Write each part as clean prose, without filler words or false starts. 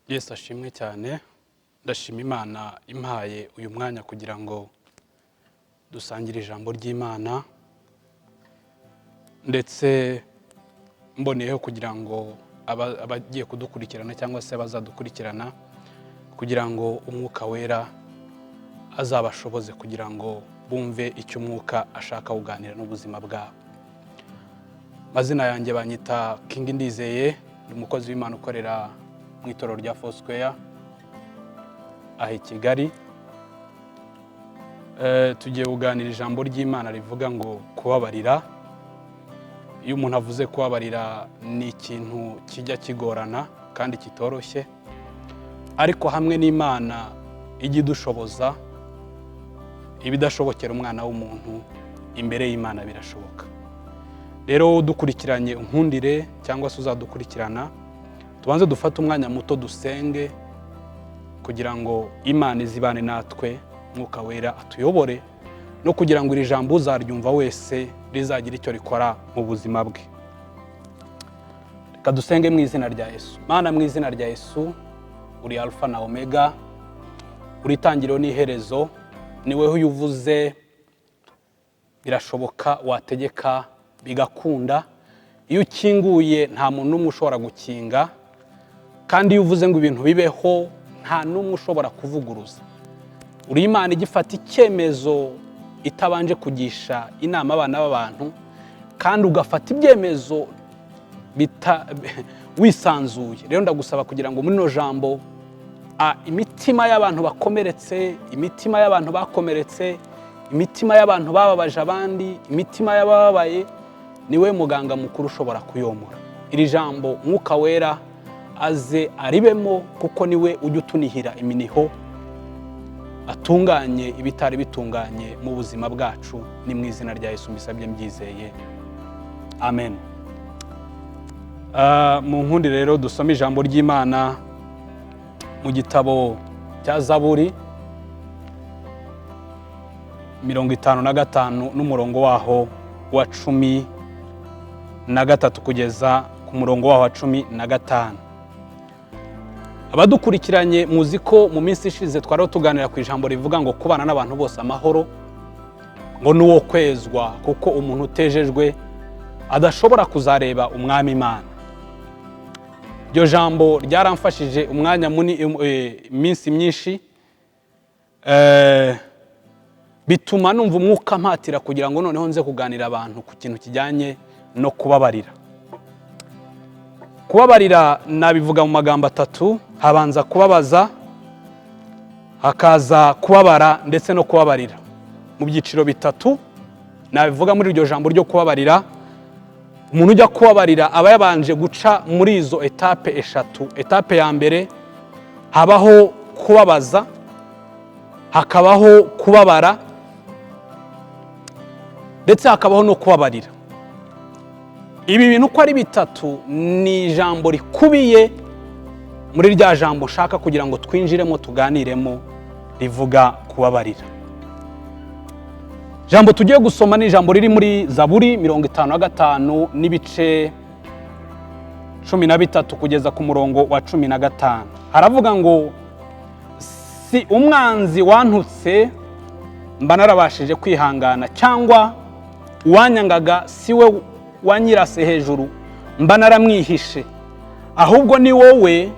Yesu ashimwe cyane. Ndashima Imana impaye uyu mwanya kugira ngo dusangire ijambo ry'Imana, ndetse mboneyeho kugira ngo abagiye kudukurikirana cyangwa se abazadukurikirana, kugira ngo Umwuka Wera azabashoboze kugira ngo bumve icyo Umwuka ashaka kuganira n'ubuzima bwabo. Amazina yanjye banyita King Ndizeye, ni umukozi w'Imana ukorera mu itorero rya Foursquare aha i Kigali. Tugiye kuganira ijambo ry'Imana rivuga ngo kubabarira. Iyo umuntu avuze kubabarira, ni ikintu kijya kigorana kandi kitoroshye, ariko hamwe n'Imana ijya idushoboza ibidashobokera umwana w'umuntu, imbere y'Imana birashoboka. Rero wowe udukurikiranye, unkundire cyangwa se uzadukurikirana, tubanze dufate umwanya muto dusenge kugira ngo Imana izibane natwe, Mwuka Wera atuyobore, no kugira ngo iri jambo uzaryumva wese rizagire icyo rikora mu buzima bwe. Reka dusenge mu izina rya Yesu. Mana, mu izina rya Yesu, uri Alfa na Omega, uri itangiriro n'iherezo. Ni wowe, iyo uvuze birashoboka, wategeka bigakunda. Iyo ukinguye nta muntu n'umwe ushobora gukinga, kandi iyo uvuze ngo ibintu bibeho nta n'umwe ushobora kuvuguruza. Uri Imana igifata icyemezo itabanje kugisha inama abana b'abantu, kandi ugafata ibyemezo wisanzuye. Rero ndagusaba kugira ngo muri rino jambo imitima y'abantu bakomeretse, imitima y'abantu bakomeretse, imitima y'abantu bababaje abandi, imitima y'abababaye, niwe muganga mukuru ushobora kuyomora. Iri jambo Mwuka Wera aze aribemo, kuko niwe ujya utunihira iminiho, atunganye ibitari bitunganye mu buzima bwacu. Ni mu izina rya Yesu mbisabye mbyizeye, amen. Mu nkundi rero dusome ijambo ry'Imana mu gitabo cya Zaburi 55 n'umurongo waho wa 13 kugeza ku murongo waho wa 15. Abadukurikiranye muzi ko mu minsi ishize twari tuganira ku ijambo rivuga ngo kubana n'abantu bose amahoro ngo ni uwo kwezwa, kuko umuntu utejejwe adashobora kuzareba Umwami Imana. Iryo jambo ryaramfashije umwanya munini, iminsi myinshi, bituma numva Umwuka mpatira kugira ngo noneho nze kuganira abantu ku kintu kijyanye no kubabarira. Kubabarira nabivuga mu magambo atatu: habanza kubabaza, hakaza kubabara, ndetse no kubabarira. Mu byiciro bitatu nabivuga muri iryo jambo ryo kubabarira. Umuntu ujya kubabarira aba yabanje guca muri izo étape eshatu. Étape ya mbere, habaho kubabaza, hakabaho kubabara, ndetse hakabaho no kubabarira. Ibi bintu uko ari bitatu ni ijambo rikubiye muri rya jambo nshaka kugira ngo twinjiremo, tuganiremo, rivuga kubabarira. Ijambo tugiye gusoma ni ijambo riri muri Zaburi 55 n'ibice 13 kugeza ku murongo wa 15. Haravuga ngo: "Si umwanzi wantutse mba narabashije kwihangana, cyangwa uwanyangaga si we wanyirase hejuru mba naramwihishe. Ahubwo ni wowe,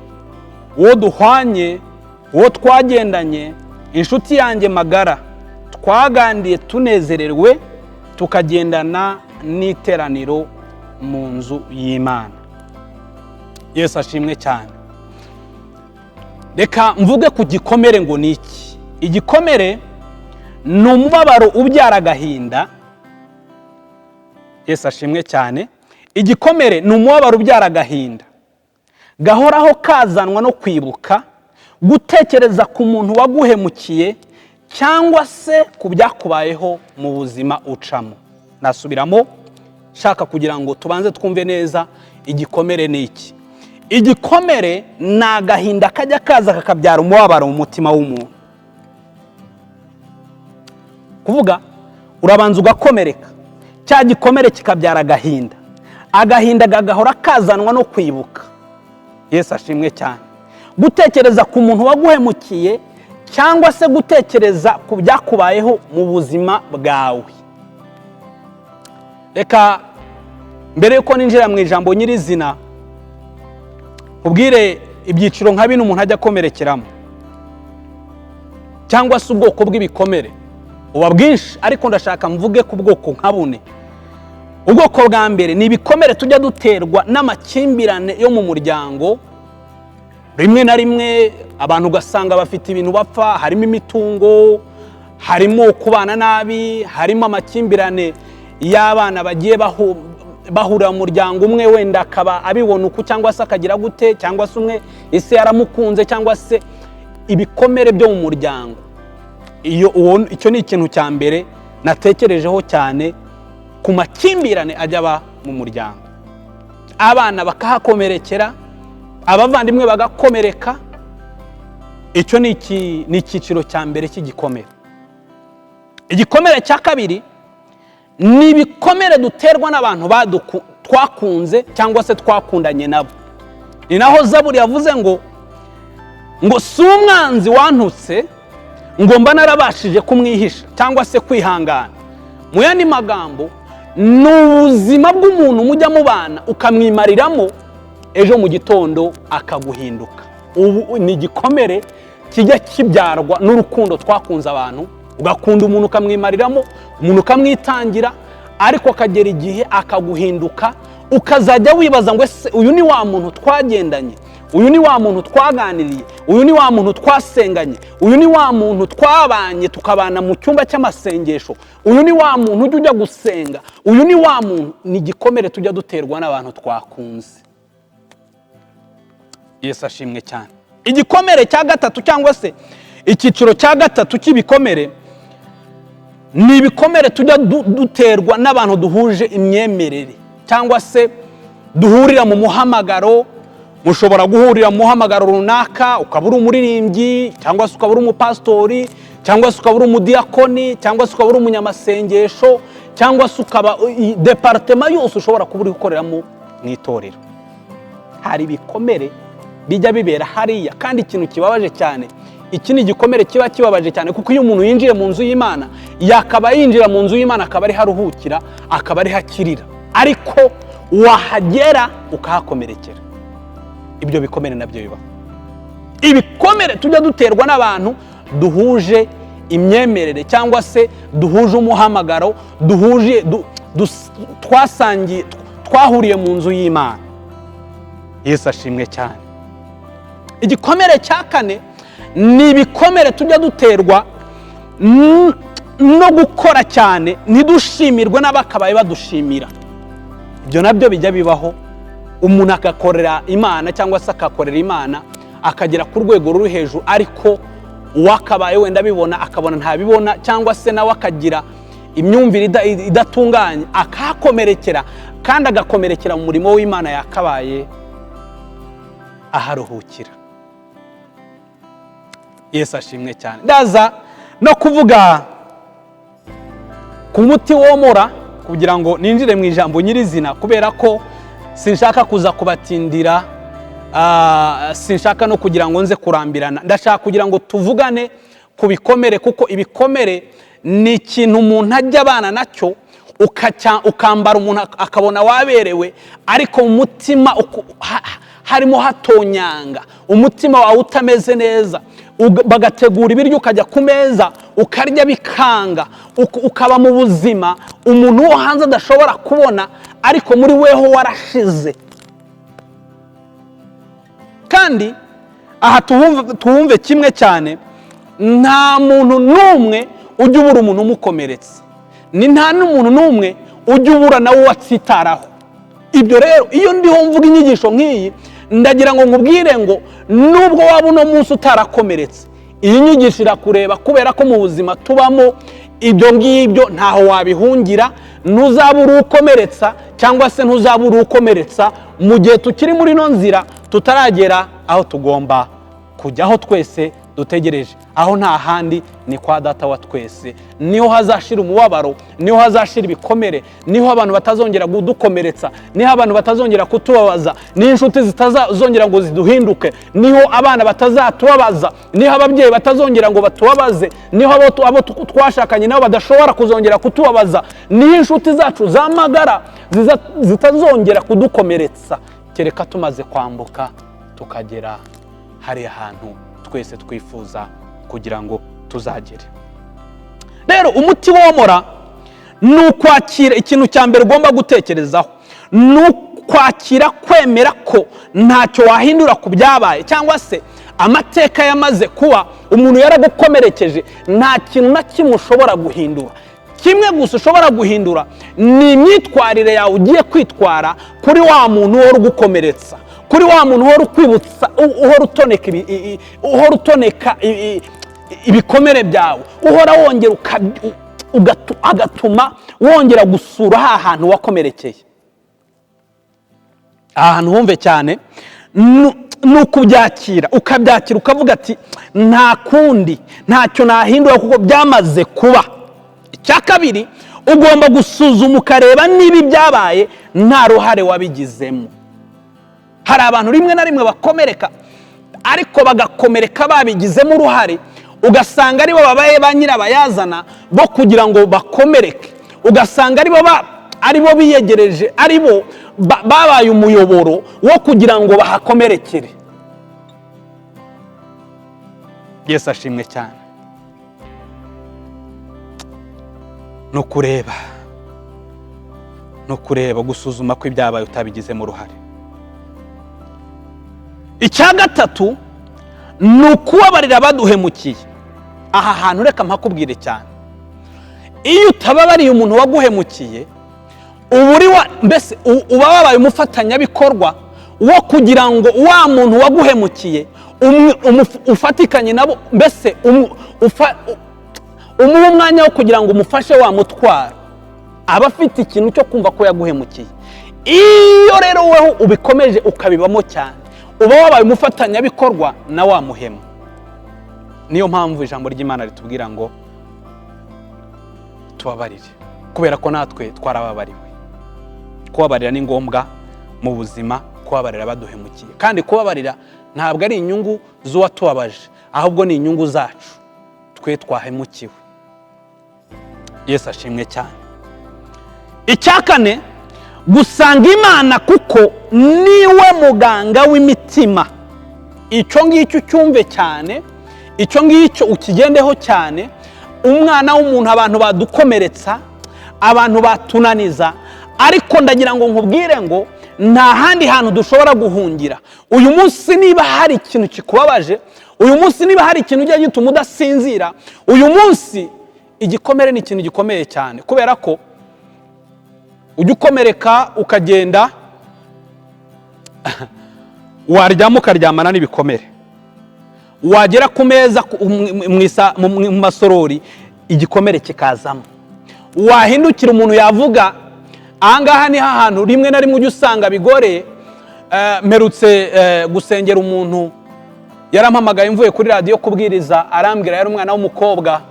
uwo duhwanye, uwo twagendanye, inshuti yanjye magara, twagandiye tunezerewe, tukagendana n'iteraniro mu nzu y'Imana." Yesu ashimwe cyane. Reka mvuge ku gikomere ngo ni iki. Igikomere ni umubabaro ubyara agahinda. Yesu ashimwe cyane. Igikomere ni umubabaro ubyara agahinda gahoraho kazanwa no kwibuka, gutekereza ku muntu waguhemukiye cyangwa se ku byakubayeho mu buzima ucamo. Nasubiramo, shaka kugira ngo tubanze twumve neza igikomere ni iki. Igikomere ni agahinda kajya kaza kakabyara umubabaro mu mutima w'umuntu. Kuvuga urabanza ugakomereka, cya gikomere kikabyara agahinda, agahinda kagahora kazanwa no kwibuka. Yesu ashimwe cyane. Gutekereza ku muntu waguhemukiye cyangwa se gutekereza ku byakubayeho mu buzima bwawe. Reka mbere yuko ninjira mu ijambo nyirizina, ubwire ibyiciro nka bino umuntu ajya akomerekeramo, cyangwa se ubwoko bw'ibikomere buba bwinshi, ariko ndashaka mvuge ku bwoko nka bune. Ubwoko bwa mbere ni ibikomere tujya duterwa n'amakimbirane yo mu muryango. Rimwe na rimwe abantu ugasanga bafite ibintu bapfa, harimo imitungo, harimo kubana nabi, harimo amakimbirane y'abana bagiye bahurira mu muryango umwe, wenda akaba abibona uku cyangwa se akagira gute, cyangwa se umwe ese yaramukunze, cyangwa se ibikomere byo mu muryango. Iyo icyo ni ikintu cya mbere natekerejeho cyane, ku makimbirane ajya aba mu muryango, abana bakahakomerekera, abavandimwe bagakomereka. Icyo ni icyiciro cya mbere cy'igikomere. Igikomere cya kabiri ni ibikomere duterwa n'abantu twakunze cyangwa se twakundanye nabo. Ni naho Zaburi yavuze ngo si umwanzi wantutse, ngo mba narabashije kumwihisha cyangwa se kwihangana. Mu yandi magambo, ni ubuzima bw'umuntu mujya mubana ukamwimariramo, ejo mu gitondo akaguhinduka. Ubu ni igikomere kijya kibyarwa n'urukundo twakunze abantu. Ugakunda umuntu ukamwimariramo, umuntu ukamwitangira, ariko akagera igihe akaguhinduka, ukazajya wibaza ngo ese uyu ni wa muntu twagendanye, uyu ni wa muntu twaganiriye, uyu ni wa muntu twasenganye, uyu ni wa muntu twabanye tukabana mu cyumba cy'amasengesho, uyu ni wa muntu ujya ujya gusenga, uyu ni wa muntu? Ni igikomere tujya duterwa n'abantu twakunze. Yesu ashimwe cyane. Igikomere cya gatatu cyangwa se icyiciro cya gatatu cy'ibikomere ni ibikomere tujya duterwa n'abantu duhuje imyemerere cyangwa se duhurira mu muhamagaro. Mushobora guhurira mu muhamagaro runaka, ukaba uri umuririmbyi, cyangwa se ukaba uri umupasitori, cyangwa se ukaba uri umudiyakoni, cyangwa se ukaba uri umunyamasengesho, cyangwa se ukaba département yose ushobora kuba uri gukoreramo mu itorero. Hari ibikomere bijya bibera hariya, kandi ikintu kibabaje cyane, iki ni igikomere kiba kibabaje cyane, kuko iyo umuntu yinjiye mu nzu y'Imana, yakaba yinjira mu nzu y'Imana akaba ariho aruhukira, akaba ariho akirira, ariko wahagera ukahakomerekera. Ibyo bikomere nabyo bibaho, ibikomere tujya duterwa n'abantu duhuje imyemerere cyangwa se duhuje umuhamagaro, duhuje twasangiye, twahuriye mu nzu y'Imana. Yesu ashimwe cyane. Igikomere cya kane ni ibikomere tujya duterwa no gukora cyane ntidushimirwe n'abakabaye badushimira. Ibyo nabyo bijya bibaho, umuntu agakorera Imana cyangwa se akakorera Imana akagera ku rwego ruri hejuru, ariko uwakabaye wenda abibona akabona ntabibona, cyangwa se nawe akagira imyumvire idatunganye, akahakomerekera, kandi agakomerekera mu murimo w'Imana yakabaye aharuhukira. Yesu ashimwe cyane. Ndaza no kuvuga ku muti womora kugira ngo ninjire mu ijambo nyirizina, kubera ko sinshaka kuza kubatindira, sinshaka no kugira ngo nze kurambirana. Ndashaka kugira ngo tuvugane ku bikomere, kuko ibikomere ni ikintu umuntu ajya abana nacyo, ukambara umuntu akabona waberewe, ariko mu mutima harimo hatonyanga, umutima wawe utameze neza. Bagategura ibiryo, ukajya ku meza ukarya bikanga, ukaba mu buzima umuntu wo hanze adashobora kubona, ariko muri weho warashize. Kandi aha tuhumve kimwe cyane, nta muntu n'umwe ujya ubura umuntu umukomeretsa, ni nta n'umuntu n'umwe ujya ubura nawe uwatsitaraho. Ibyo rero, iyo ndiho mvuga inyigisho nk'iyi, ndagira ngo nkubwire ngo nubwo waba uno munsi utarakomeretse, iyi nyigisho irakureba, kubera ko mu buzima tubamo ibyo ngibyo ntaho wabihungira. Ntuzabura ukomeretsa cyangwa se ntuzabura ukomeretsa mu gihe tukiri muri ino nzira, tutaragera aho tugomba kujya, aho twese Dutegereje aho nta handi, ni kwa Data wa twese. Niho hazashira umubabaro, niho hazashira ibikomere, niho abantu batazongera kudukomeretsa, niho abantu batazongera kutubabaza, niho inshuti zitazongera ngo ziduhinduke, niho abana batazatubabaza, niho ababyeyi batazongera ngo batubabaze, niho abo twashakanye nabo badashobora kuzongera kutubabaza, niho inshuti zacu zamagara zitazongera kudukomeretsa, kereka tumaze kwambuka tukagera hariya hantu twese twifuza kugira ngo tuzagere. Rero umuti womora ni ukwakira. Ikintu cya mbere ugomba gutekerezaho ni ukwakira, kwemera ko ntacyo wahindura ku byabaye cyangwa se amateka yamaze kuba. Umuntu yaragukomerekeje, nta kintu na kimwe ushobora guhindura. Kimwe gusa ushobora guhindura ni imyitwarire yawe ugiye kwitwara kuri wa muntu uhora ugukomeretsa, kuri wa muntu uhora ukwibutsa, uhora utoneka ibikomere byawe, uhora wongera agatuma wongera gusura ha hantu wakomerekeye. Aha hantu humve cyane, ni ukubyakira, ukabyakira ukavuga ati: "Nta kundi, ntacyo nahindura kuko byamaze kuba." Icya kabiri, ugomba gusuzuma ukareba niba ibyabaye nta ruhare wabigizemo. Hari abantu rimwe na rimwe bakomereka, ariko bagakomereka babigizemo uruhare, ugasanga aribo babaye ba nyirabayazana bo kugira ngo bakomereke, ugasanga aribo biyegereje, aribo babaye umuyoboro wo kugira ngo bahakomerekere. Yesu ashimwe cyane. Ni ukureba, gusuzuma ko ibyabaye utabigizemo uruhare. Icya gatatu ni ukubabarira abaduhemukiye. Aha hantu reka mpakubwire cyane. Iyo utababariye umuntu waguhemukiye, uba uri wa mbese uba wabaye umufatanyabikorwa wo kugira ngo wa muntu waguhemukiye ufatikanye nabo, mbese umuhe umwanya wo kugira ngo umufashe wa mutwaro. Aba afite ikintu cyo kumva ko yaguhemukiye. Iyo rero wowe ubikomeje ukabibamo cyane, uba wabaye umufatanyabikorwa na wa muhemu. Niyo mpamvu ijambo ry'Imana ritubwira ngo tubabarire, kubera ko natwe twarababariwe. Kubabarira ni ngombwa mu buzima, kubabarira baduhemukiye. Kandi kubabarira ntabwo ari inyungu z'uwatubabaje, ahubwo ni inyungu zacu twe twahemukiwe. Yesu ashimwe cyane. Icya kane, gusanga Imana kuko niwe muganga w'imitima. Icyo ngicyo ucyumve cyane, icyo ngicyo ukigendeho cyane. Umwana w'umuntu, abantu badukomeretsa, abantu batunaniza, ariko ndagira ngo nkubwire ngo nta handi hantu dushobora guhungira. Uyu munsi niba hari ikintu kikubabaje, uyu munsi niba hari ikintu ujya gituma udasinzira, uyu munsi igikomere ni ikintu gikomeye cyane, kubera ko ujya ukomereka ukagenda, waryama ukaryamana n'ibikomere, wagera ku meza mu masorori igikomere kikazamo, wahindukira umuntu yavuga. Ahangaha ni hantu rimwe na rimwe ujya usanga bigoreye. Mperutse gusengera umuntu, yarampamagaye mvuye kuri radiyo kubwiriza, arambwira, yari umwana w'umukobwa,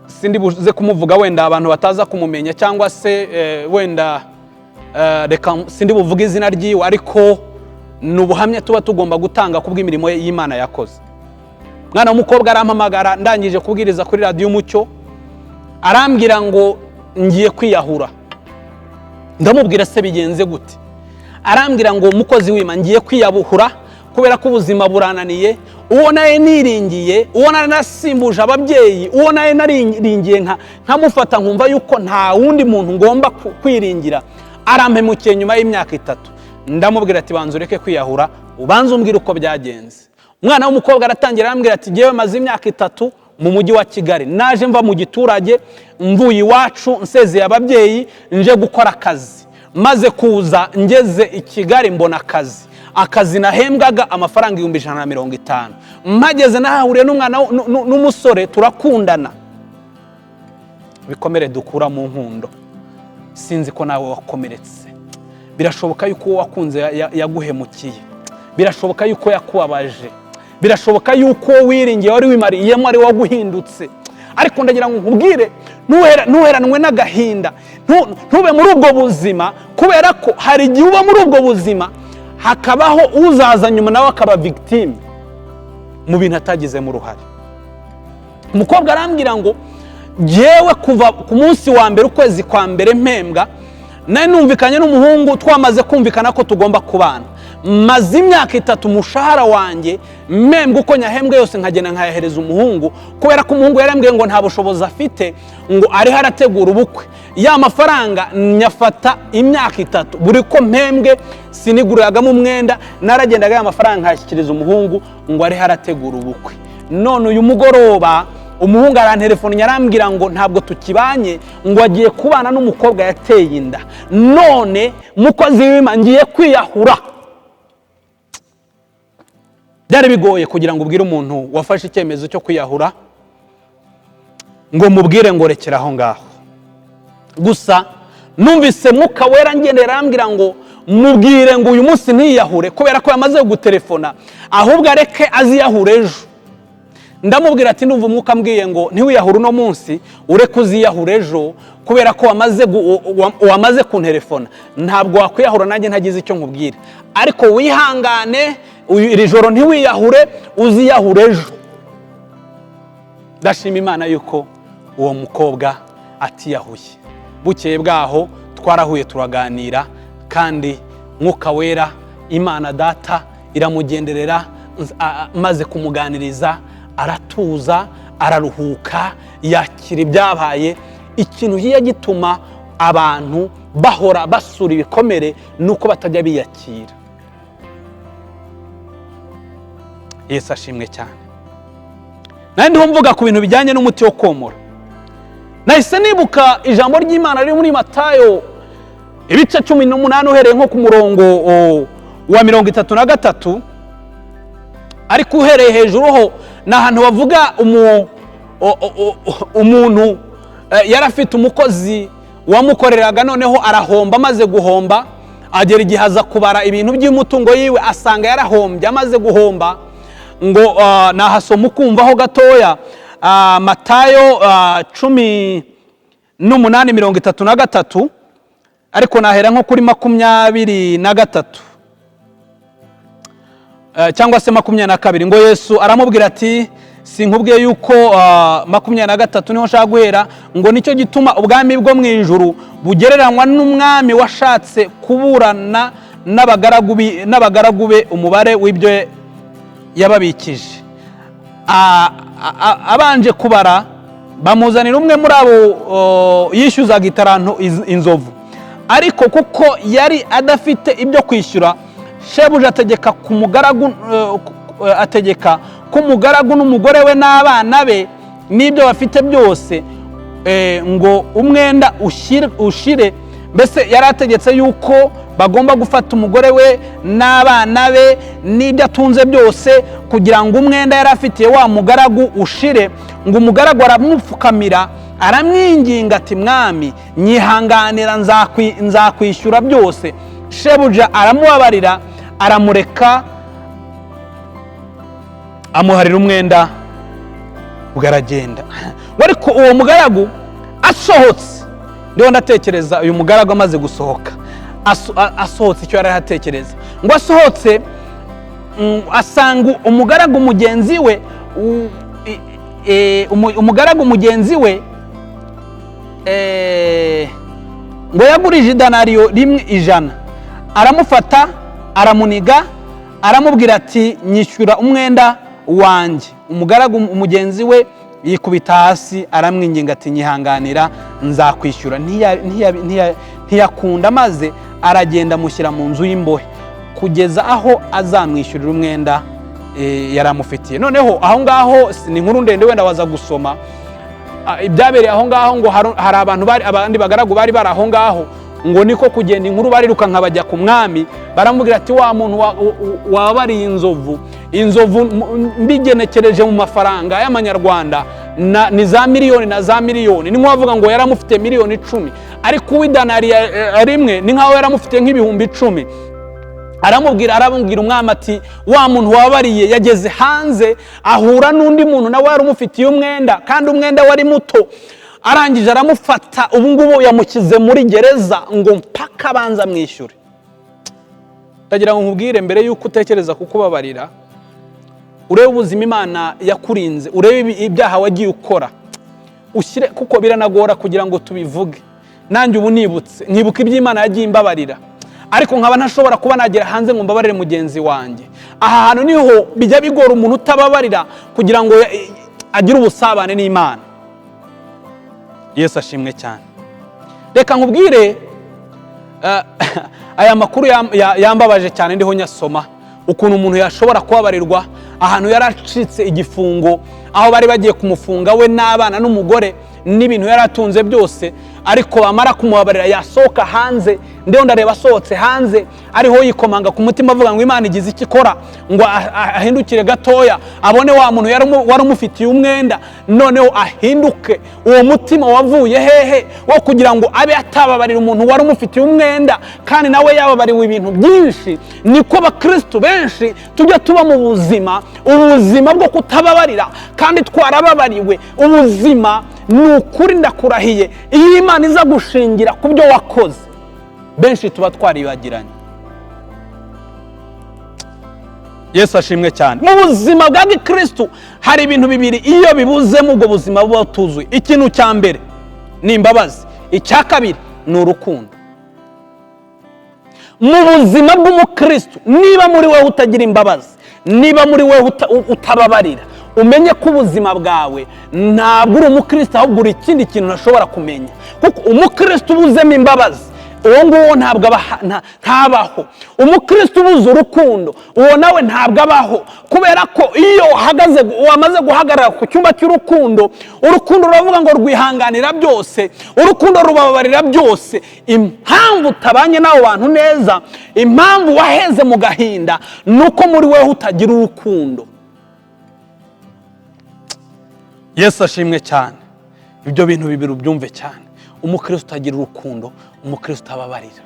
sindi buze kumuvuga wenda abantu bataza kumumenya, cyangwa se wenda reka sindi buvuge izina ryiwe, ariko ni ubuhamya tuba tugomba gutanga kubw'imirimo y'Imana yakoze. Umwana w'umukobwa arampamagara ndangije kubwiriza kuri Radiyo Umucyo, arambwira ngo: "Ngiye kwiyahura." Ndamubwira: "Se bigenze gute?" Arambwira ngo: "Umukozi w'Imana, ngiye kwiyahura kubera ko ubuzima burananiye. Uwo nawe niringiye, uwo nari nasimbuje ababyeyi, uwo nawe nariringiye nkamufata nkumva yuko nta wundi muntu ngomba kwiringira, arampemukiye nyuma y'imyaka 3." Ndamubwira ati: "Banza ureke kwiyahura, ubanze umbwire uko byagenze." Umwana w'umukobwa aratangira arambwira ati: "Ngewe maze imyaka 3 mu mujyi wa Kigali, naje mva mu giturage, mvuye iwacu, nsezeye ababyeyi, nje gukora akazi. Maze kuza ngeze i Kigali mbona akazi, akazi nahembwaga amafaranga 150,000. Mpageze nahahuriye n'umwana n'umusore turakundana." Ibikomere dukura mu nkundo. Sinzi ko nawe wakomeretse. Birashoboka yuko uwo wakunze yaguhemukiye, birashoboka yuko yakubabaje. Birashoboka yuko wiringiye wari wimariyemo ari waguhindutse. Ariko ndagira ngo nkubwire, ntuheranwe n'agahinda, ntube muri ubwo buzima, kubera ko hari igihe uba muri ubwo buzima hakabaho uzaza nyuma nawe akaba victime mu bintu atagizemo uruhare. Umukobwa arambwira ngo: "Jyewe kuva ku munsi wa mbere, ukwezi kwa mbere mpembwa, nari numvikanye n'umuhungu, twamaze kumvikana ko tugomba kubana. Maze imyaka 3 umushahara wanjye mpembwa, uko nyahembwe yose nkagenda nkayahereza umuhungu, kubera ko umuhungu yarambwiye ngo nta bushobozi afite, ngo ariho arategura ubukwe. Ya mafaranga nyafata imyaka 3, buri ko mpembwe siniguriragamo umwenda, naragendaga ya mafaranga nkayashyikiriza umuhungu ngo ariho arategura ubukwe. None uyu mugoroba umuhungu arantelefone, arambwira ngo ntabwo tukibanye, ngo agiye kubana n'umukobwa yateye inda. None mukozi w'Imana, ngiye kwiyahura." Byari bigoye kugira ngo ubwire umuntu wafashe icyemezo cyo kwiyahura ngo mubwire ngo rekera aho ngaho. Gusa numvise Mwuka Wera ngendera, arambwira ngo mubwire ngo uyu munsi ntiyahure, kubera ko yamaze gutelefona, ahubwo areke aziyahure ejo. Ndamubwira ati: "Ndumva Umwuka ambwiye ngo ntiwiyahure uno munsi, ureke uziyahure ejo, kubera ko wamaze kuntelefona. Ntabwo wakwiyahura nanjye ntagize icyo nkubwira, ariko wihangane iri joro ntiwiyahure, uziyahure ejo." Ndashima Imana yuko uwo mukobwa atiyahuye. Bukeye bwaho twarahuye, turaganira, kandi Mwuka Wera, Imana Data iramugenderera. Maze kumuganiriza aratuza, araruhuka, yakira ibyabaye. Ikintu kijya gituma abantu bahora basura ibikomere ni uko batajya biyakira. Yesu ashimwe cyane. Nari ndiho mvuga ku bintu bijyanye n'umuti wo komora, nahise nibuka ijambo ry'Imana riri muri Matayo ibice 18, uhereye nko ku murongo wa 33, ariko uhereye hejuru ho ni ahantu bavuga umuntu yari afite umukozi wamukoreraga, noneho arahomba. Amaze guhomba, agera igihe aza kubara ibintu by'umutungo yiwe, asanga yarahombye. Amaze guhomba ngo nahasoma ukumvaho gatoya. Matayo 18 33, ariko nahera nko kuri 23 cyangwa se 22. Ngo Yesu aramubwira ati: "Sinkubwiye yuko", 23 niho nshaka guhera, ngo: "Nicyo gituma ubwami bwo mu ijuru bugereranywa n'umwami washatse kuburana n'abagaragu be umubare w'ibyo yababikije. Abanje kubara, bamuzanira umwe muri abo yishyuzaga itaranto inzovu. Ariko kuko yari adafite ibyo kwishyura, shebuja ategeka ko umugaragu n'umugore we n'abana be n'ibyo bafite byose, ngo umwenda ushire." Mbese yari ategetse yuko bagomba gufata umugore we n'abana be n'ibyo atunze byose, kugira ngo umwenda yari afitiye wa mugaragu ushire. Ngo umugaragu aramupfukamira, aramwinginga ati: "Mwami, nyihanganira, nzakwishyura byose." Shebuja aramubabarira, aramureka, amuharira umwenda, ubwo aragenda. Ngo ariko uwo mugaragu asohotse, ndiho ndatekereza uyu mugaragu amaze gusohoka, asohotse icyo yari atekereza, ngo asohotse asanga umugaragu mugenzi we umugaragu mugenzi we ngo yagurije idanariyo rimwe 100. Aramufata, aramuniga, aramubwira ati: "Nyishyura umwenda wanjye." Umugaragu mugenzi we yikubita hasi, aramwinginga ati: "Nyihanganira, nzakwishyura." Ntiyakunda, maze aragenda, amushyira mu nzu y'imbohe kugeza aho azamwishyurira umwenda yari amufitiye. Noneho aho ngaho ni inkuru ndende, wenda waza gusoma ibyabereye aho ngaho. Ngo hari abantu bari, abandi bagaragu bari aho ngaho, ngo niko kugenda inkuru, barirukanka bajya ku mwami, baramubwira ati: "Wa muntu wabariye inzovu mbigenekereje mu mafaranga y'amanyarwanda ni za miliyoni na za miliyoni." Ni nk'uwavuga ngo yaramufite miliyoni 10, ariko uw'idanari rimwe ni nk'aho yaramufite nk'ibihumbi 10. Aramubwira umwami ati: "Wa muntu wababariye yageze hanze, ahura n'undi muntu nawe wari umufitiye umwenda, kandi umwenda wari muto. Arangije aramufata, ubu ngubu yamushyize muri gereza ngo mpaka abanza amwishyure." Ndagira ngo nkubwire, mbere y'uko utekereza kukubabarira, urebe ubuzima Imana yakurinze, urebe ibyaha wagiye ukora, ushyire, kuko biranagora kugira ngo tubivuge. Nanjye ubu nibutse, nkibuka iby'Imana yagiye imbabarira, ariko nkaba ntashobora kuba nagera hanze ngo mbabarire mugenzi wanjye. Aha hantu niho bijya bigora umuntu utababarira kugira ngo agire ubusabane n'Imana. Yesu ashimwe cyane. Reka nkubwire, aya makuru yambabaje cyane ndiho nyasoma, ukuntu umuntu yashobora kubabarirwa ahantu yari acitse igifungo, aho bari bagiye kumufunga we n'abana n'umugore n'ibintu yari atunze byose, ariko bamara kumubabarira yasohoka hanze. Ndiho ndareba asohotse hanze, ariho yikomanga ku mutima avuga ngo Imana igize icyo ikora, ngo ahindukire gatoya abone wa muntu wari umufitiye umwenda, noneho ahinduke. Uwo mutima wavuye hehe wo kugira ngo abe atababarira umuntu wari umufitiye umwenda, kandi nawe yababariwe ibintu byinshi? Niko abakristo benshi tujya tuba mu buzima, ubuzima bwo kutababarira kandi twarababariwe. Ubuzima ni ukuri, ndakurahiye, iyo Imana iza gushingira ku byo wakoze, benshi tuba twaribagiranye. Yesu ashimwe cyane. Mu buzima bwa gikristu hari ibintu bibiri iyo bibuzemo ubwo buzima buba butuzuye. Ikintu cya mbere ni imbabazi, icya kabiri ni urukundo. Mu buzima bw'umukristu, niba muri wowe utagira imbabazi, niba muri wowe utababarira, umenye ko ubuzima bwawe ntabwo uri umukristo, ahubwo uri ikindi kintu ntashobora kumenya, kuko umukristo ubuzemo imbabazi, uwo nguwo ntabwo ntabaho. Umukristo ubuze urukundo, uwo nawe ntabwo abaho, kubera ko iyo uhagaze, wamaze guhagarara ku cyumba cy'urukundo, urukundo ruravuga ngo rwihanganira byose, urukundo rubabarira byose. Impamvu utabanye n'abo bantu neza, impamvu waheze mu gahinda, ni uko muri wowe utagira urukundo. Yesu ashimwe cyane. Ibyo bintu bibiri ubyumve cyane: umukristo utagira urukundo, umukristo utababarira,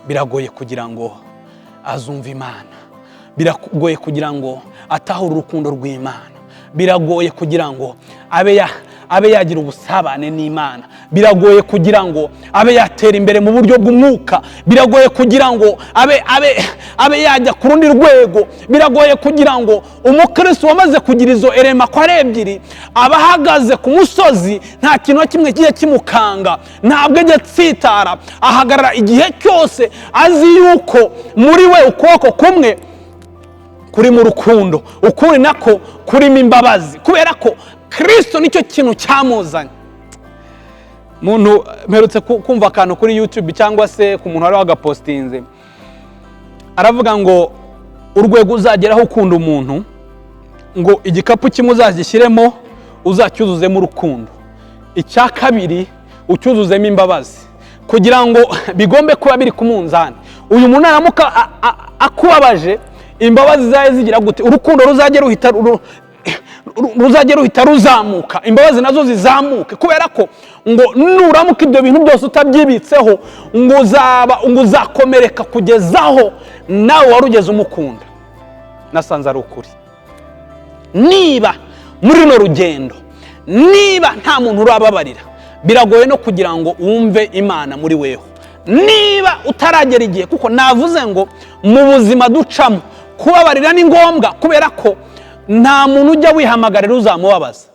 biragoye kugira ngo azumve Imana, biragoye kugira ngo atahure urukundo rw'Imana, biragoye kugira ngo abe yagira ubusabane n'Imana, biragoye kugira ngo abe yatera imbere mu buryo bw'umwuka, biragoye kugira ngo abe yajya ku rundi rwego. Biragoye kugira ngo umukristo wamaze kugira izo éléments ko ari ebyiri aba ahagaze ku musozi, nta kintu na kimwe kigiye kimukanga, ntabwo ajya atsitara, ahagarara igihe cyose azi yuko muri we ukuboko kumwe kurimo urukundo, ukundi nako kurimo imbabazi, kubera ko Kirisito nicyo kintu cyamuzanye. Muntu mperutse kumva akantu kuri YouTube cyangwa se ku muntu wari wagapostinze, aravuga ngo urwego uzageraho ukunda umuntu, ngo igikapu kimwe uzagishyiremo, uzacyuzuzemo urukundo, icya kabiri ucyuzuzemo imbabazi, kugira ngo bigombe kuba biri ku munzani. Uyu muntu naramuka akubabaje, imbabazi zawe zigira gute? Urukundo ruzajye ruhita ruzamuka, imbabazi nazo zizamuke, kubera ko ngo nuramuka ibyo bintu byose utabyibitseho, ngo uzaba, ngo uzakomereka kugeza aho nawe wari ugeze umukunda. Nasanze ari ukuri. Niba muri runo rugendo, niba nta muntu urababarira, biragoye no kugira ngo wumve Imana muri weho, niba utaragera igihe, kuko navuze ngo mu buzima ducamo kubabarira ni ngombwa, kubera ko nta muntu ujya wihamagarira uzamubabaza.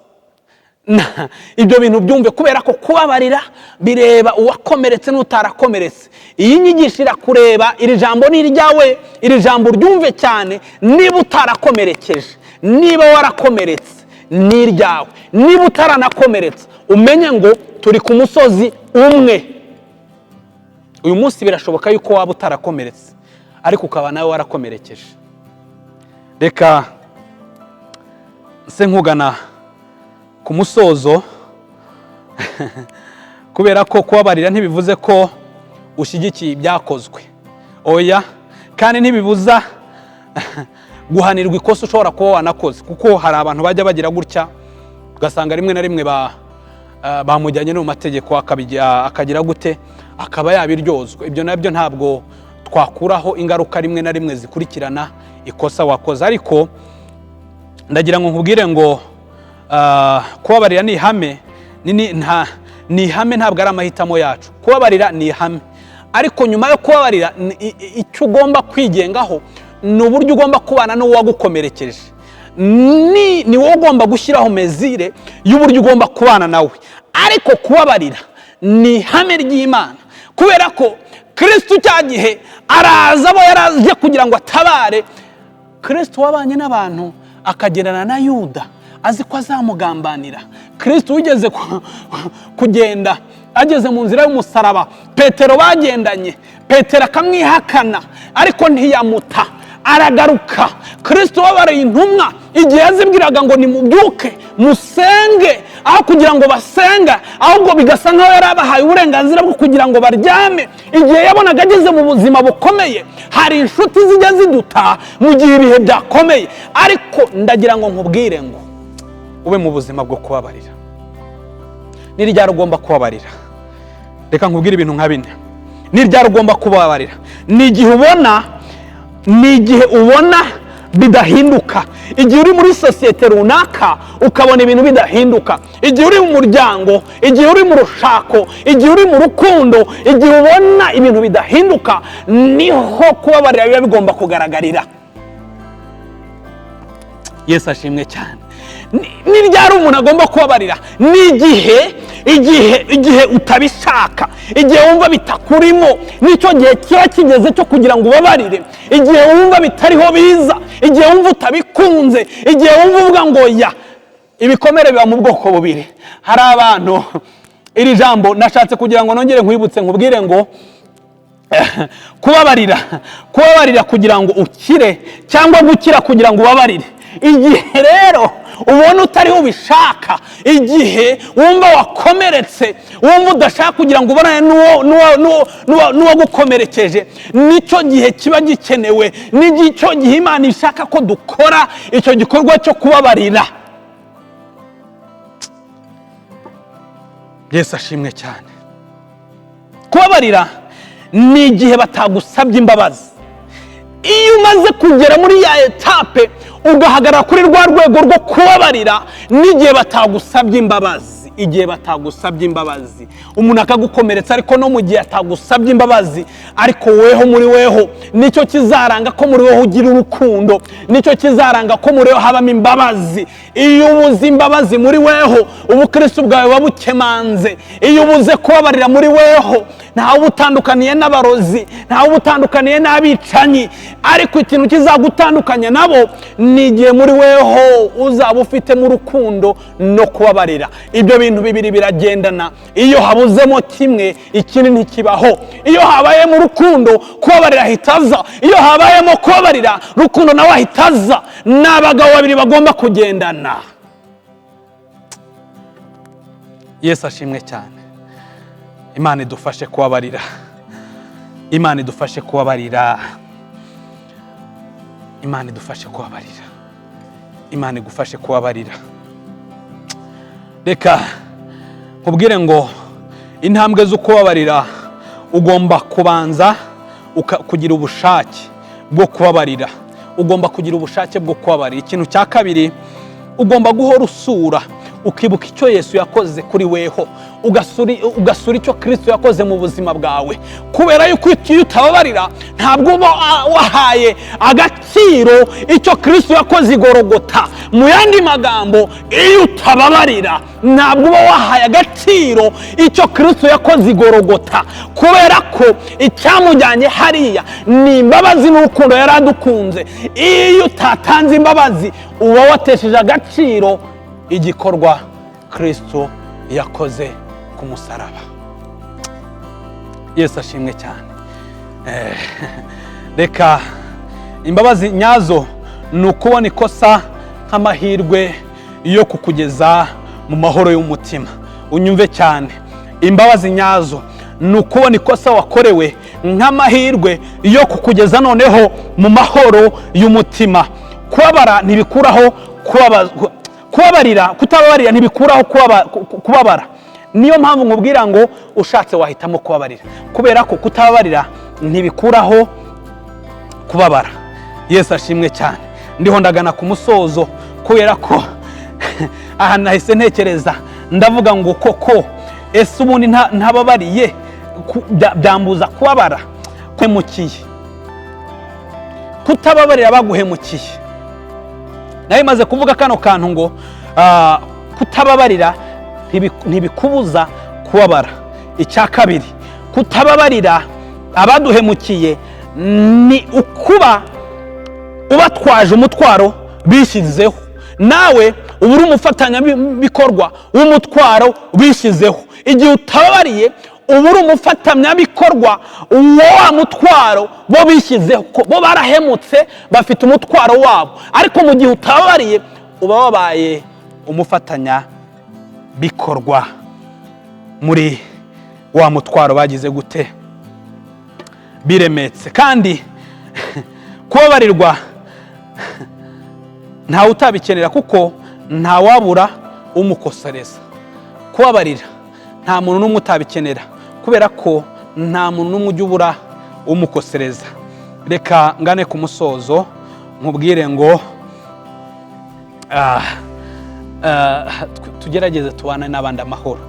Ibyo bintu byumve, kubera ko kubabarira bireba uwakomeretse n'utarakomeretse. Iyi nyigisho irakureba, iri jambo ni iryawe, iri jambo uryumve cyane. Niba utarakomerekeje, niba warakomeretse, ni iryawe. Niba utaranakomeretse, umenye ngo turi ku musozi umwe. Uyu munsi birashoboka yuko waba utarakomeretse, ariko ukaba nawe warakomerekeje. Reka nse nkugana ku musozo, kubera ko kubabarira ntibivuze ko ushyigikiye ibyakozwe, oya, kandi ntibibuza guhanirwa ikosa ushobora kuba wanakoze, kuko hari abantu bajya bagira gutya, ugasanga rimwe na rimwe bamujyanye no mu mategeko, akagira gute, akaba yabiryozwa. Ibyo nabyo ntabwo Twakuraho ingaruka rimwe na rimwe zikurikirana ikosa wakoze. Ariko ndagira ngo nkubwire ngo kubabarira ni ihame, ni ihame, ntabwo ari amahitamo yacu. Kubabarira ni ihame, ariko nyuma yo kubabarira, icyo ugomba kwigengaho ni uburyo ugomba kubana n'uwagukomerekeje. Ni wowe ugomba gushyiraho mesure y'uburyo ugomba kubana nawe. Ariko kubabarira ni ihame ry'Imana, kubera ko Kirisitu cya gihe araza, abo yaraje kugira ngo atabare. Kirisitu wabanye n'abantu, akagendana na Yuda azi ko azamugambanira, Kirisitu wigeze kugenda ageze mu nzira y'umusaraba, Petero bagendanye, Petero akamwihakana, ariko ntiyamuta, aragaruka. Kirisito wababariye intumwa igihe yazibwiraga ngo nimubyuke musenge, aho kugira ngo basenga ahubwo bigasa nkaho yari abahaye uburenganzira bwo kugira ngo baryame, igihe yabonaga ageze mu buzima bukomeye. Hari inshuti zijya ziduta mu gihe ibihe byakomeye, ariko ndagira ngo nkubwire ngo ube mu buzima bwo kubabarira. Ni ryari ugomba kubabarira? Reka nkubwire ibintu nka bine. Ni ryari ugomba kubabarira? Ni igihe ubona bidahinduka, igihe uri muri sosiyete runaka ukabona ibintu bidahinduka, igihe uri mu muryango, igihe uri mu rushako, igihe uri mu rukundo, igihe ubona ibintu bidahinduka, niho kubabarira biba bigomba kugaragarira. Yesu ashimwe cyane. Ni ryari umuntu agomba kubabarira? Ni igihe utabishaka, igihe wumva bitakurimo, nicyo gihe kiba kigeze cyo kugira ngo ubabarire. Igihe wumva bitariho biza, igihe wumva utabikunze, igihe wumva uvuga ngo ya. Ibikomere biba mu bwoko bubiri. Hari abantu, iri jambo nashatse kugira ngo nongere nkwibutse, nkubwire ngo kubabarira kugira ngo ukire, cyangwa gukira kugira ngo ubabarire. Igihe rero ubona utariho ubishaka, igihe wumva wakomeretse, wumva udashaka kugira ngo ubonane n'uwagukomerekeje, nicyo gihe kiba gikenewe, nicyo gihe Imana ishaka ko dukora icyo gikorwa cyo kubabarira. Yesu ashimwe cyane. Kubabarira ni igihe batagusabye imbabazi. Iyo umaze kugera muri ya étape, ugahagarara kuri rwa rwego rwo kubabarira n'igihe batagusabye imbabazi, igihe batagusabye imbabazi, umuntu akagukomeretsa, ariko no mu gihe atagusabye imbabazi, ariko weho muri weho, nicyo kizaranga ko muri weho ugira urukundo, nicyo kizaranga ko muri weho habamo imbabazi. Iyo ubuze imbabazi muri weho, ubukristo bwawe buba bukemanze. Iyo ubuze kubabarira muri weho, ntawe uba utandukaniye n'abarozi, ntawe uba utandukaniye n'abicanyi. Ariko ikintu kizagutandukanya nabo ni igihe muri weho uzaba ufitemo urukundo no kubabarira. Ibyo bintu bibiri biragendana. Iyo habuzemo kimwe, ikindi ntikibaho. Iyo habayemo urukundo, kubabarira ahita aza. Iyo habayemo kubabarira, rukundo nawe ahita aza. Ni abagabo babiri bagomba kugendana. Yesu ashimwe cyane. Imana idufashe kubabarira. Imana idufashe kubabarira. Imana idufashe kubabarira. Imana igufashe kubabarira. Reka nkubwire ngo intambwe zo kubabarira, ugomba kubanza kugira ubushake bwo kubabarira. Ugomba kugira ubushake bwo kubabarira. Ikintu cya kabiri, ugomba guhora usura, ukibuka icyo Yesu yakoze kuri weho, ugasura icyo Kirisito yakoze mu buzima bwawe, kubera yuko iyo utababarira ntabwo uba wahaye agaciro icyo Kirisito yakoze i Gorogota. Mu yandi magambo, iyo utababarira ntabwo uba wahaye agaciro icyo Kirisito yakoze i Gorogota, kubera ko icyamujyanye hariya ni imbabazi n'urukundo yari adukunze. Iyo utatanze imbabazi, uba watesheje agaciro igikorwa Kirisito yakoze ku musaraba. Yesu ashimwe cyane. Reka imbabazi nyazo ni ukubona ikosa nk'amahirwe yo kukugeza mu mahoro y'umutima. Unyumve cyane, imbabazi nyazo ni ukubona ikosa wakorewe nk'amahirwe yo kukugeza noneho mu mahoro y'umutima. Kubabara ntibikuraho kubabazwa, kubabarira, kutababarira ntibikuraho kubabara. Niyo mpamvu nkubwira ngo ushatse wahitamo kubabarira, kubera ko kutababarira ntibikuraho kubabara. Yesu ashimwe cyane. Ndiho ndagana ku musozo, kubera ko aha nahise ntekereza, ndavuga ngo koko ese ubundi ntababariye byambuza kubabara? Kwemukiye, kutababarira baguhemukiye. Nawe maze kuvuga kano kantu ngo kutababarira ntibikubuza kubabara. Icya kabiri, kutababarira abaduhemukiye ni ukuba ubatwaje umutwaro bishyizeho. Nawe uba uri umufatanyabikorwa w'umutwaro bishyizeho. Igihe utababariye, uba uri umufatanyabikorwa wa mutwaro bo bishyizeho. Bo barahemutse, bafite umutwaro wabo, ariko mu gihe utababariye uba wabaye umufatanyabikorwa muri wa mutwaro bagize gute? Biremetse. Kandi kubabarirwa ntawe utabikenera, kuko ntawabura umukosoreza. Kubabarira nta muntu n'umwe utabikenera, kubera ko nta muntu n'umwe ujya ubura umukosereza. Reka ngane ku musozo, nkubwire ngo tugerageze tubane n'abandi amahoro.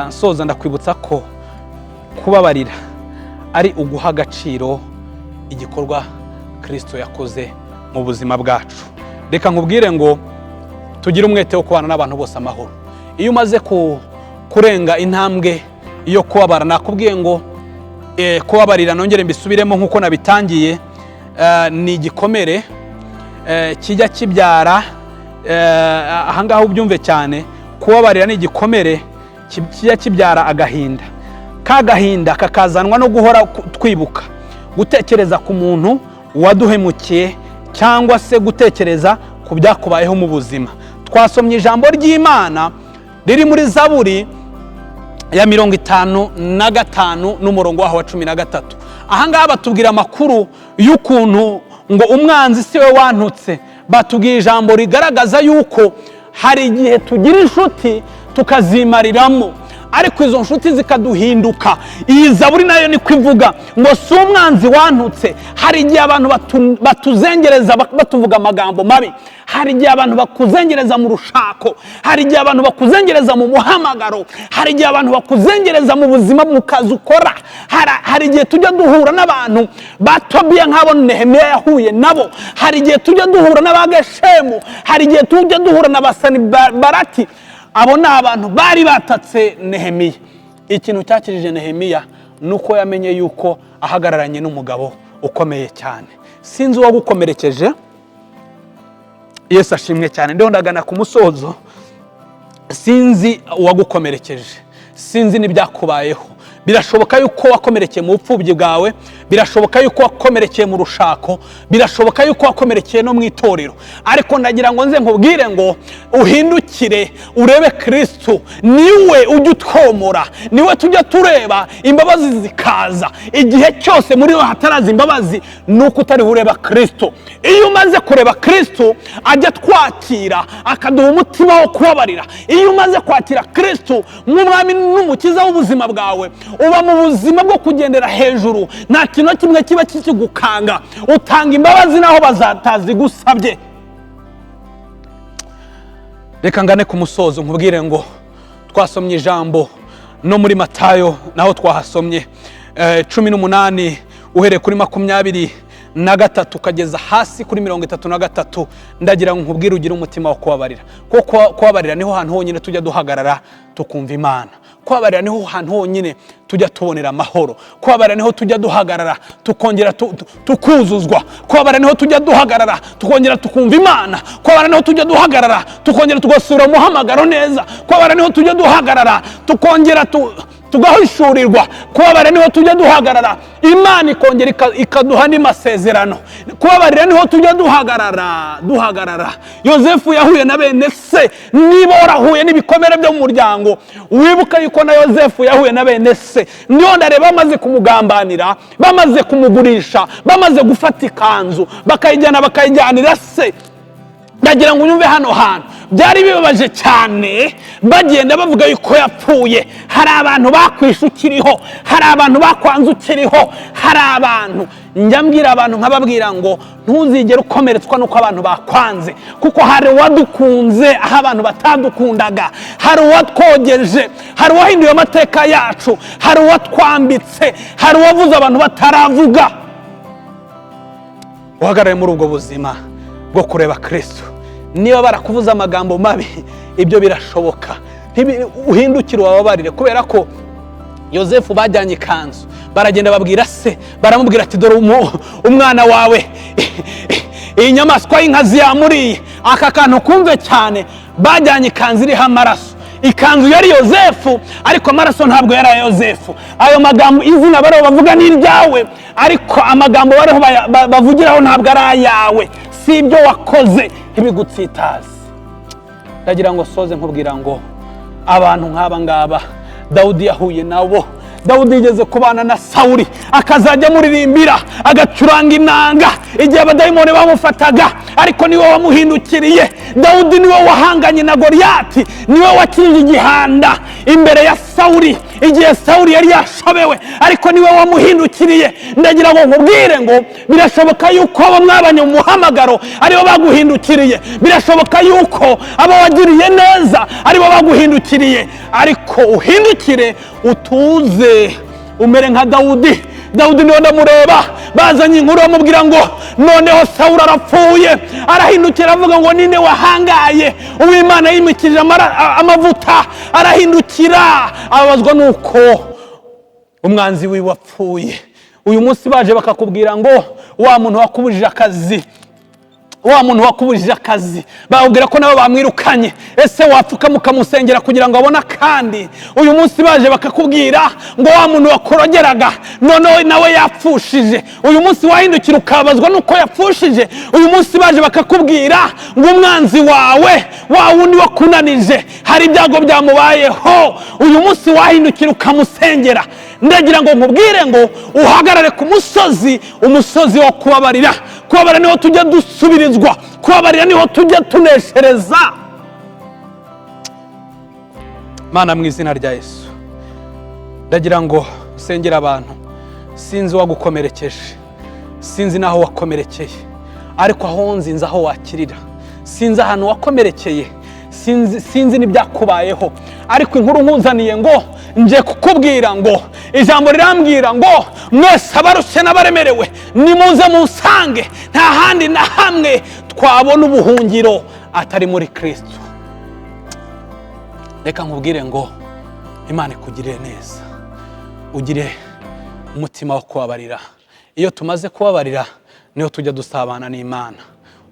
Nsoza, ndakwibutsa ko kubabarira ari uguha agaciro igikorwa Kirisito yakoze mu buzima bwacu. Reka nkubwire ngo tugire umwete wo kubana n'abantu bose amahoro. Iyo umaze kurenga intambwe yo kubabara, nakubwiye ngo kubabarira, nongere mbisubiremo nk'uko nabitangiye, ni igikomere kijya kibyara. Ahangaha ubyumve cyane: kubabarira ni igikomere kijya kibyara agahinda. Ka gahinda kakazanwa no guhora twibuka, gutekereza ku muntu waduhemukiye, cyangwa se gutekereza ku byakubayeho mu buzima. Twasomye ijambo ry'Imana riri muri Zaburi ya 55 n'umurongo waho wa 13. Ahangaha batubwira amakuru y'ukuntu ngo umwanzi si we wantutse. Batubwiye ijambo rigaragaza yuko hari igihe tugira inshuti tukazimariramo, ariko izo nshuti zikaduhinduka. Iyi zaburi nayo niko ivuga ngo si umwanzi wantutse. Hari igihe abantu batuzengereza, batuvuga amagambo mabi. Hari igihe abantu bakuzengereza mu rushako, hari igihe abantu bakuzengereza mu muhamagaro, hari igihe abantu bakuzengereza mu buzima, mu kazi ukora. Hari igihe tujya duhura n'abantu ba Tobiya nk'abo Nehemiya yahuye nabo. Hari igihe tujya duhura n'abageshemu, hari igihe tujya duhura na Basanibarati. Abo ni abantu bari batatse Nehemiya. Ikintu cyakijije Nehemiya ni uko yamenye yuko ahagararanye n'umugabo ukomeye cyane. Sinzi uwagukomerekeje. Yesu ashimwe cyane. Ndiho ndagana ku musozo. Sinzi uwagukomerekeje, sinzi n'ibyakubayeho. Birashoboka yuko wakomerekeye mu bupfubyi bwawe, birashoboka yuko wakomerekeye mu rushako, birashoboka yuko wakomerekeye no mu itorero, ariko ndagira ngo nze nkubwire ngo uhindukire urebe Kirisitu. Niwe ujya utwomora, niwe tujya tureba imbabazi zikaza. Igihe cyose muri we hataraza imbabazi, ni uko utariho ureba Kirisitu. Iyo umaze kureba Kirisitu, ajya twakira akaduha umutima wo kubabarira. Iyo umaze kwakira Kirisitu nk'umwami n'umukiza w'ubuzima bwawe, uba mu buzima bwo kugendera hejuru. Nta kintu na kimwe kiba kikigukanga. Utanga imbabazi naho bazatazigusabye. Reka ngane ku musozo, nkubwire ngo twasomye ijambo no muri Matayo, naho twahasomye 18, uhereye kuri 23 ukageza hasi kuri 33. Ndagira ngo nkubwire ugire umutima wo kubabarira, kuko kubabarira niho hantu honyine tujya duhagarara tukumva Imana. Kubabarira niho hantu honyine tujya tubonera amahoro. Kubabarira niho tujya duhagarara tukongera tukuzuzwa. Kubabarira niho tujya duhagarara tukongera tukumva Imana. Kubabarira niho tujya duhagarara tukongera tugasura umuhamagaro neza. Kubabarira niho tujya duhagarara tukongera tugahishurirwa. Kubabarira niho tujya duhagarara Imana ikongera ikaduha andi masezerano. Kubabarira niho tujya duhagarara. Yosefu yahuye na bene se. Niba warahuye n'ibikomere byo mu muryango, wibuka yuko na Yosefu yahuye na bene se. Niyo ndareba bamaze kumugambanira, bamaze kumugurisha, bamaze gufata ikanzu bakayijyana, bakayijyanira se. Ndagira ngo unyumve hano hantu, byari bibabaje cyane. Bagenda bavuga yuko yapfuye. Hari abantu bakwishe ukiriho, hari abantu bakwanze ukiriho, hari abantu. Njya mbwira abantu, nkababwira ngo ntuzigere ukomeretswa n'uko abantu bakwanze, kuko hari uwadukunze aho abantu batadukundaga, hari uwatwogeje, hari uwahinduye amateka yacu, hari uwatwambitse, hari uwavuze abantu bataravuga. Uhagarare muri ubwo buzima bwo kureba Kirisitu. Niba barakuvuze amagambo mabi, ibyo birashoboka. Uhindukire ubababarire, kubera ko Yosefu bajyanye ikanzu, baragenda babwira se, baramubwira ati: "Dore umwana wawe, iyi nyamaswa y'inkazi yamuriye." Aka kantu kumve cyane: bajyanye ikanzu iriho amaraso. Ikanzu yari Yosefu, ariko amaraso ntabwo yari aya Yosefu. Ayo magambo, izina bariho bavuga ni iryawe, ariko amagambo bariho bavugiraho ntabwo ari ayawe, si ibyo wakoze. Ntibigutsitaze. Ndagira ngo soze nkubwira ngo abantu nk'aba ngaba Dawudi yahuye nabo. Dawudi yigeze kubana na Sawuri, akazajya amuririmbira, agacuranga inanga igihe abadayimoni bamufataga, ariko niwe wamuhindukiriye. Dawudi niwe wahanganye na Goriyati, niwe wakijije igihanda imbere ya Sawuri igihe Sawuri yari yashobewe, ariko niwe wamuhindukiriye. Ndagira ngo nkubwire ngo birashoboka yuko abo mwabanye mu muhamagaro aribo baguhindukiriye, birashoboka yuko abo wagiriye neza aribo baguhindukiriye, ariko uhindukire, utuze, umere nka Dawudi. Dawudi niwe ndamureba, bazanye inkuru bamubwira ngo noneho Sawuri arapfuye, arahindukira avuga ngo: "Ninde wahangaye uw'Imana yimikije amavuta?" Arahindukira ababazwa nuko umwanzi wiwe wapfuye. Uyu munsi baje bakakubwira ngo wa muntu wakubujije akazi, wa muntu wakubujije akazi, bakubwira ko nabo bamwirukanye, ese wapfukama ukamusengera kugira ngo abone akandi? Uyu munsi baje bakakubwira ngo wa muntu wakurogeraga noneho nawe yapfushije, uyu munsi wahindukira ukabazwa nuko yapfushije? Uyu munsi baje bakakubwira ngo umwanzi wawe, wa wundi wakunanije, hari ibyago byamubayeho, uyu munsi wahindukira ukamusengera? Ndagira ngo nkubwire ngo uhagarare ku musozi, umusozi wo kubabarira. Kubabarira niho tujya dusubirizwa, kubabarira niho tujya tuneshereza. Mana, mu izina rya Yesu, ndagira ngo usengere abantu. Sinzi uwagukomerekeje, sinzi n'aho wakomerekeye, ariko aho nzi, nzi aho wakirira. Sinzi ahantu wakomerekeye, sinzi n'ibyakubayeho, ariko inkuru nkuzaniye ngo nje kukubwira ngo ijambo rirambwira ngo mwese abarushye n'abaremerewe nimuze munsange. Nta handi na hamwe twabona ubuhungiro atari muri Kristo. Reka nkubwire ngo Imana ikugirire neza, ugire umutima wo kubabarira. Iyo tumaze kubabarira niho tujya dusabana n'Imana.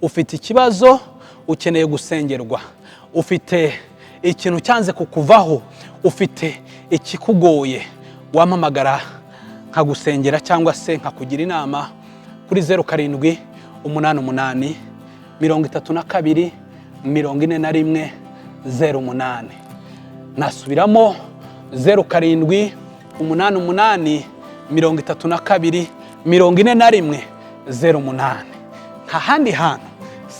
Ufite ikibazo, ukeneye gusengerwa, ufite ikintu cyanze kukuvaho, ufite ikikugoye, wampamagara nkagusengera cyangwa se nkakugira inama kuri 0788 32 41 08. Nasubiramo: 0788 32 41 08. Nta handi hantu.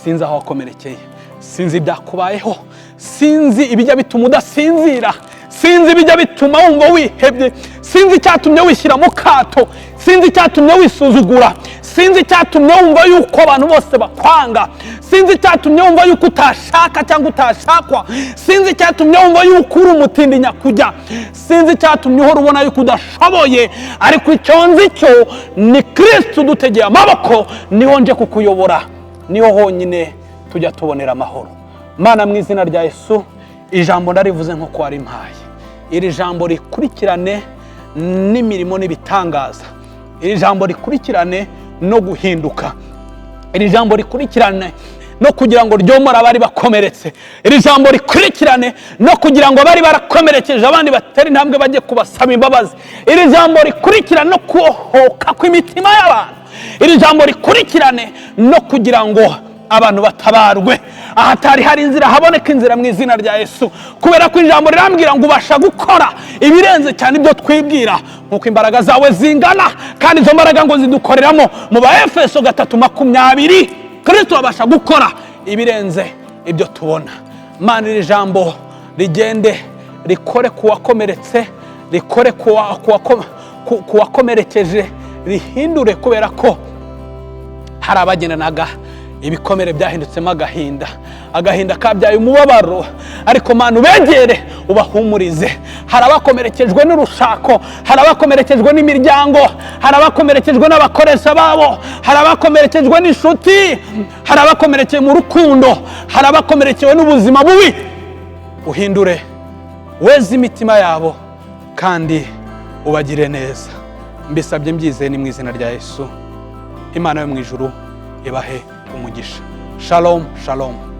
Sinzi aho wakomerekeye, sinzi ibyakubayeho, sinzi ibijya bituma udasinzira, sinzi ibijya bituma wumva wihebye, sinzi icyatumye wishyira mu kato, sinzi icyatumye wisuzugura, sinzi icyatumye wumva yuko abantu bose bakwanga, sinzi icyatumye wumva yuko utashaka cyangwa utashakwa, sinzi icyatumye wumva yuko uri umutindi nyakujya, sinzi icyatumye uhora ubona yuko udashoboye, ariko icyo nzi cyo ni Kirisitu udutegeye amaboko. Niho nje kukuyobora, niho honyine tujya tubonera amahoro. Mana, mu izina rya Yesu, ijambo ndarivuze nk'uko warimpaye. Iri jambo rikurikirane n'imirimo n'ibitangaza, iri jambo rikurikirane no guhinduka, iri jambo rikurikirane no kugira ngo ryomore abari bakomeretse, iri jambo rikurikirane no kugira ngo abari barakomerekeje abandi batere intambwe bajye kubasaba imbabazi, iri jambo rikurikirane no kubohoka kw'imitima y'abantu, iri jambo rikurikirane no kugira ngo abantu batabarwe, ahatari hari inzira haboneka inzira mu izina rya Yesu, kubera ko ijambo rirambwira ngo ubasha gukora ibirenze cyane ibyo twibwira nk'uko imbaraga zawe zingana, kandi izo mbaraga ngo zidukoreramo. Mu ba Efeso 3:20, Kirisito abasha gukora ibirenze ibyo tubona. Mana, iri jambo Rigende rikore ku wakomeretse, rikore ku wakomerekeje, rihindure, kubera ko hari abagendanaga ibikomere byahindutsemo agahinda, agahinda kabyaye umubabaro. Ariko Mana, ubegere ubahumurize. Hari abakomerekejwe n'urushako, hari abakomerekejwe n'imiryango, hari abakomerekejwe n'abakoresha babo, hari abakomerekejwe n'inshuti, hari abakomerekeye mu rukundo, hari abakomerekewe n'ubuzima bubi. Uhindure, weze imitima yabo kandi ubagire neza. Mbisabye mbyizeye, ni mu izina rya Yesu. Imana yo mu ijuru ibahe umugisha. Shalom, shalom.